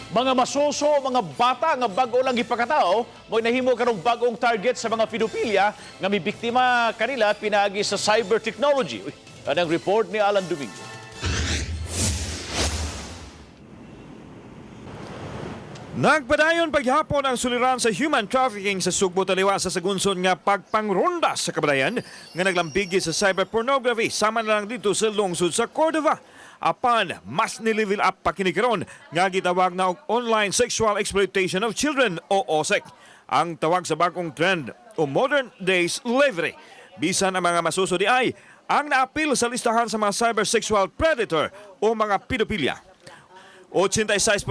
Mga masuso, mga bata nga bag-o lang gipakatao, mo'y nahimo karong bag-ong target sa mga pedopilya nga mibiktima kanila pinaagi sa cyber technology. Uy, anang report ni Alan Domingo. Nagpadayon paghapon ang suliran sa human trafficking sa Sugbo, taliwa sa sagunson nga pagpangronda sa kabalayan nga naglambigi sa cyber pornography sama na lang dito sa lungsod sa Cordova. Apan mas ni-level up pa kini karon nga gitawag na og online sexual exploitation of children o OSEC. Ang tawag sa bagong trend o modern day slavery. Bisan ang mga masuso diay ang naapil sa listahan sa mga cyber sexual predator o mga pedopilya. 86%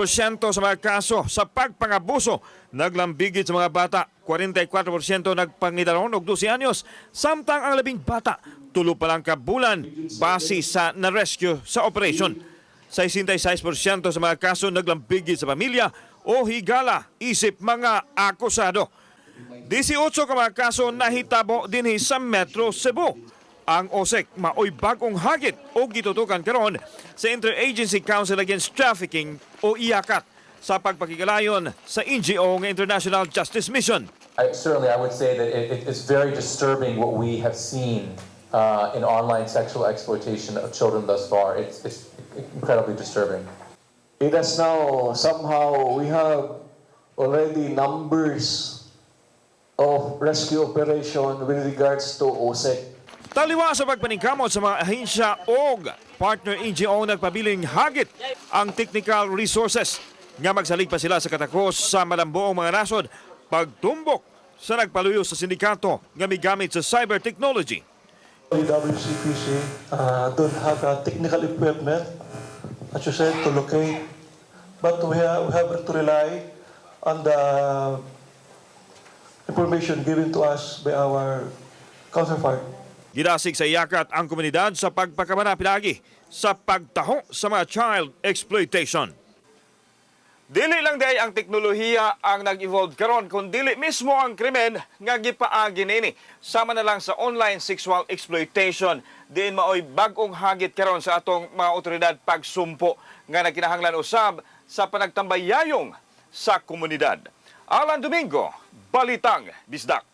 sa mga kaso sa pagpangabuso naglambigit sa mga bata, 44% nagpangidaron og 12 anyos, samtang ang 10 bata 3 pa lang ka bulan base sa na-rescue sa operation. 66% sa mga kaso naglambigit sa pamilya o higala isip mga akusado. 18 ka mga kaso nahitabo dinhi sa Metro Cebu. Ang OSEC maoy bagong hagit o gitutukan karon sa Interagency Council Against Trafficking o IACAT sa pagpakigalayon sa NGO nga International Justice Mission. Certainly, I would say that it's very disturbing what we have seen in online sexual exploitation of children thus far. It's incredibly disturbing. It has now, somehow, we have already numbers of rescue operation with regards to OSEC. Taliwa sa pagpaningkamot sa mga ahensya og partner NGO, nagpabiling hagit ang technical resources nga magsalig pa sila sa katakos sa malamboong mga nasod pagtumbok sa nagpaluyo sa sindikato nga migamit sa cyber technology. The WCPC don't have technical equipment, as you said, to locate, but we have to rely on the information given to us by our counterpart. Gidasig sa IACAT ang komunidad sa pagpakamana pinagi sa pagtaho sa mga child exploitation. Dili lang diay ang teknolohiya ang nag-evolve karon kun dili mismo ang krimen nga gipaagi nini. Sama na lang sa online sexual exploitation, diin maoy bag-ong hagit karon sa atong mga otoridad pagsumpo nga nagkinahanglan usab sa panagtambayayong sa komunidad. Alan Domingo, Balitang Bisdak.